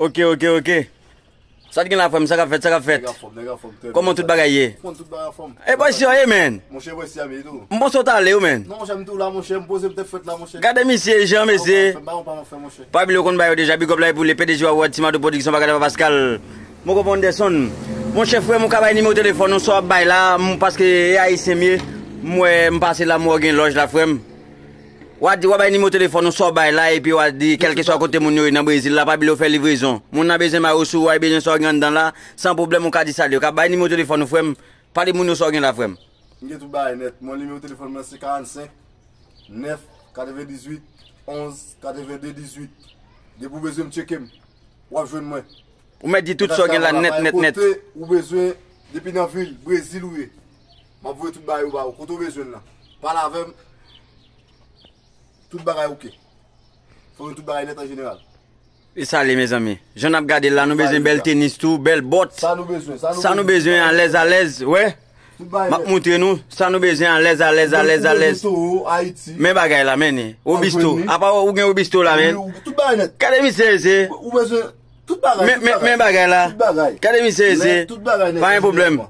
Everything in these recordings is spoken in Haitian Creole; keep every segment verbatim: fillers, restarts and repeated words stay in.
Ok, ok, ok. Sa t gen la, frè m? Sa k ap fèt, sa k ap fèt? Nèg anfòm, nèg anfòm, trè byen. Kòman tout bagay ye? Kòman tout bagay anfòm? E bòs yo ye, menn. Monchè, bòs yo ye tou. M panse w t ale wi, menn. Non, monchè, m tou la, monchè, m poze m tèt frèt la, monchè. Gade misye, jan mesye. Pa bliye w konn ba yo deja, big up la epi w le P D G World Team Ado Production, bagay la Pascal. Mwen konprann Anderson. Monchè, frè m, ou ka bay nimewo telefòn ou, sa w ap bay la, m, paske e ayisyen m ye. M wè, m pase la, m wè w gen lòj la, frè m. W a di, w a bay nimewo telefòn ou, sa w bay la, epi w a di, kèlkeswa kote moun yo ye nan Brezil la, pa bliye w fè livrezon. Moun nan bezwen mayo sou ou a, bezwen sa w gen anndan la, san pwoblèm, ou ka di sa l ye. Ou ka bay nimewo telefòn ou, frè m. Pale moun yo sa w gen la, frè m. M gen tout bagay nèt. Mwen, nimewo telefòn mwen se karannsenk nèf katrevendizuit onz katrevende dizuit. Depi w bezwen m, tcheke m. W ap jwenn mwen. Ou mèt di tout sa w gen la nèt, nèt, nèt. Kote ou bezwen, depi nan vil, Brezil ou ye. M ap voye tout bagay ou ba ou. Kote ou bezwen l lan. Pale avè m. Tout bagay oke. Fò nou tout bagay nèt an jeneral. E sa l ye, mezanmi. Jan n ap gade l la, nou bezwen bèl tenis tou, bèl bòt. Sa nou bezwen, sa nou bezwen, alèz, alèz, wè. M ap moutre nou, sa nou bezwen, alèz, alèz, alèz, alèz. Men bagay la, men ni. Robisto. Apa ou gen Robisto la, men. Tout bagay nèt. Gade misye, se. Ou bezwen tout bagay, men, tout men, bagay. Men bagay la. Tout bagay. Gade misye, se. Tout bagay nèt. Pa gen pwoblèm.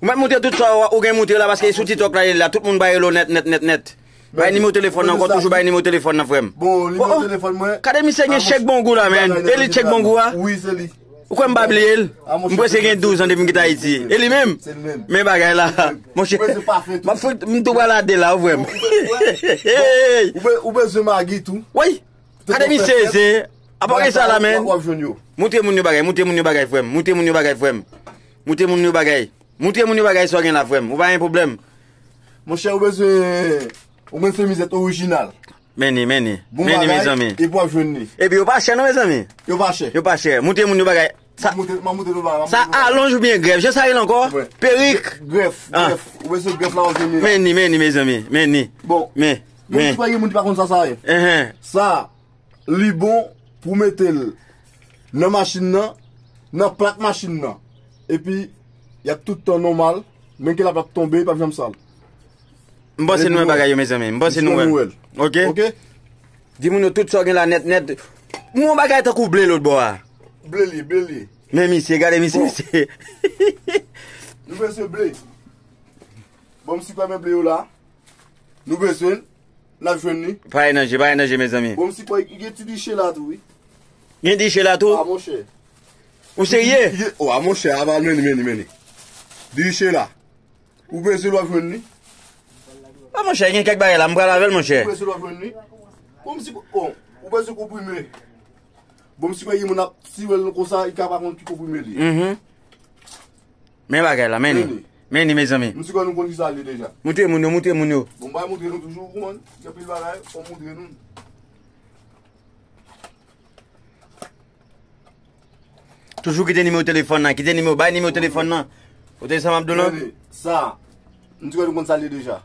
Ou mèt moutre tout sa ou, ou gen moutre la, paske sou TikTok la, li la, tout moun bay relo nèt, nèt, nèt, nèt. Bay nimewo telefòn nan ankò, toujou bay nimewo telefòn nan, frè m. Bon, nimewo telefòn mwen. Gade misye gen chèk bon gou la, men. E li chèk bon gou a? Wi, se li. Ou kwè m pa bliye l? M prèske gen douz an depi m kite Ayiti. E li menm? Se li menm. Men bagay la. Monchè, m ap fout, m tou pral ade la, frè m. Ou be-, ou bezwen magi tou? Wi. Gade misye, se. Apa gen sa la, men. W ap jwenn yo. Moutre moun yo bagay, moutre moun yo bagay, frè m. Moutre moun yo bagay, frè m. Moutre moun yo bagay. Moutre moun yo bagay sa w gen la, frè m. Ou pa gen pwoblèm. Monchè, ou bezwen, ou bezwen semizèt orijinal. Men ni, men ni. Men ni, mezanmi. Epi w ap jwenn li. Epi yo pa chè non, mezanmi. Yo pa chè. Yo pa chè. Moutre moun yo bagay. Sa, m ap moutre, m ap moutre nou bagay, m ap sa moutre nou bagay. Alonj oubyen grèf? Jan sa rele ankò? Perik? Grèf, grèf. Ou bezwen grèf la, w ap jwenn li la. Men ni, men ni, mezanmi. Men ni. Bon. Men, men. Mwen si pa gen moun ki pa konn sa sa ye. Enhen. Sa, li bon pou mete l nan machin nan, nan plak machin nan. Epi, y ap tout tan nòmal, menm ke lapli ap tonbe, li p ap janm sal. M panse nou wè bagay yo, mezanmi. M panse nou wè l. Ok? Ok? Di moun yo tout sa w gen la nèt, nèt. M wè yon bagay tankou ble lòt bò a. Ble li, ble li. Men misye, gade misye, misye. Nou bezwen ble. Bon, m si pa men ble yo la. Nou bezwen l. N ap jwenn li. Pa gen danje, pa gen danje, mezanmi. Bon, m si kwè, gen ti diche la tou, wi. Gen diche la tou? A, monchè. Ou serye? Gen, o, a, monchè, a, men ni, men ni, men ni. Diche la. Ou bezwen l, w ap jwenn li. A, monchè, gen kèk bagay la, m pral avè l, monchè. Ou bezwen l, w ap jwenn li. Bon, m si, o, ou bezwen konprime. Bon, m si kwè, gen moun ap tire l konsa, li ka pa konn ki konprime li ye. Mhm. Men bagay la, men ni. Men ni. Men ni, mezanmi. M si kwè nou konn ki sa l ye deja. Moutre moun yo, moutre moun yo. Bon, m bay moutre nou toujou, ou konprann? Gen anpil bagay, fò m moutre nou. Toujou kite nimewo telefòn nan, kite nimewo, bay nimewo telefòn nan. Ou tande sa m ap di w lan? Men ni, sa, m si kwè nou konn sa l ye deja.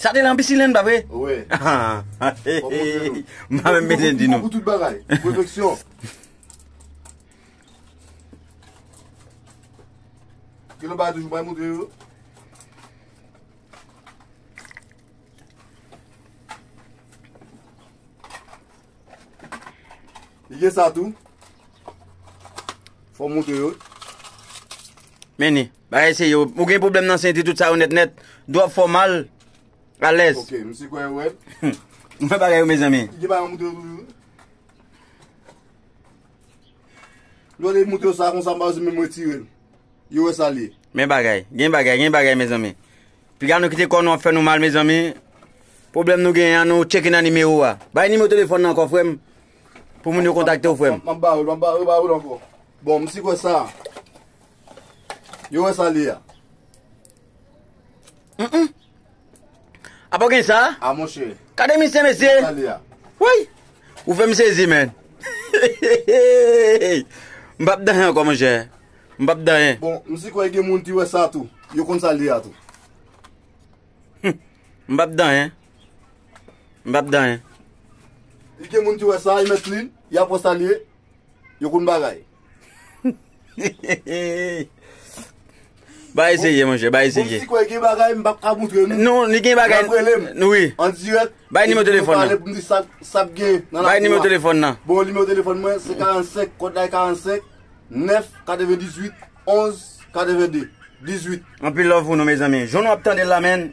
Sa te lan pisin lan, pa vre? Wi. Fò m moutre nou. M pa menm bezwen di nou. Pou tout bagay. Pwofeksyon. Gen lòt bagay toujou, bay moutre yo. Li gen sa tou. Fò moutre yo. Men ni, bagay serye. Ou gen pwoblèm nan senti, tout sa yo nèt nèt. Dwòp fè w mal. Alèz. Ok, m si kwè yo wè. M fè bagay yo, mezanmi. Li gen bagay moutre yo toujou. Lè w te moutre yo sa konsa, m pa bezwen menm retire l. Yo wè sa l ye. Men bagay, gen bagay, gen bagay, mezanmi. Piga nou kite kò nou ap fè nou mal, mezanmi. Pwoblèm nou genyen an, nou tcheke nan nimewo a. Bay nimewo telefòn nan ankò, frè m. Pou moun yo kontakte w, frè m. M ap ba yo l, m ap ba yo, ba yo l ankò. Bon, m si kwè sa. Yo wè sa l ye a. Mm, mm. Apa w gen sa? A, monchè. Gade misye, mesye. Sa l ye a. Woy! Ou fè m sezi, men. M p ap danyen ankò, monchè. M p ap danyen. Bon, m si kwè gen moun ki wè sa tou. Yo konn sa l ye a tou. Hum. M p ap danyen. M p ap danyen. Li gen moun ki wè sa, li mèt li, y ap wè sa l ye. Yo konn bagay. Ba eseye, monchè, ba eseye. Bon, si kwè gen bagay, m p ap ka montre nou. Non, li gen bagay. N ap rele m. Wi. An dirèk. Bay nimewo telefòn nan. Pale pou m di sa, sa k gen nan lakou a. Bay nimewo telefòn nan. Bon, nimewo telefòn mwen, se karannsenk, kòd la e karannsenk, nèf, katrevendizuit, onz, katrevendi, dizuit. Anpil love pou nou, mezanmi. Jan nou ap tande l la, menn.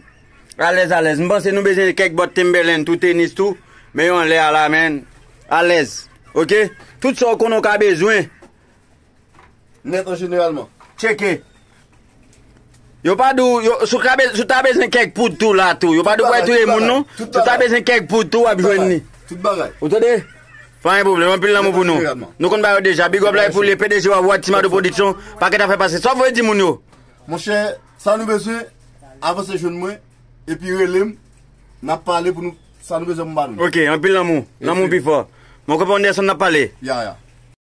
Alèz, alèz. M panse nou bezwen kèk bòt Timberland, tou tenis, tou. Men yo anlè a la, menn. Alèz. Oke? Tout sa w konnen w ka bezwen. Nèt an jeneralman. Tcheke. Yo pa di w, yo, si w ka be-, si w ta bezwen kèk poud tou la tou. Yo pa di w pou al touye moun, non. Si w ta bezwen kèk poud tou, w ap jwenn li. Tout bagay. Ou tande? Pa gen pwoblèm, anpil lanmou pou nou. Nou konn ba yo deja. Big up la pou le P D G Wawad, Timado Production. Pakèt afè pase. Sa w vle di moun yo? Monchè, sa nou bezwen, avanse jwenn mwen, epi rele m, n ap pale pou nou, sa nou bezwen pou m ba nou. Ok, anpil lanmou. Lanmou pi fò. Mwen konprann Anderson n ap pale. Ya, ya.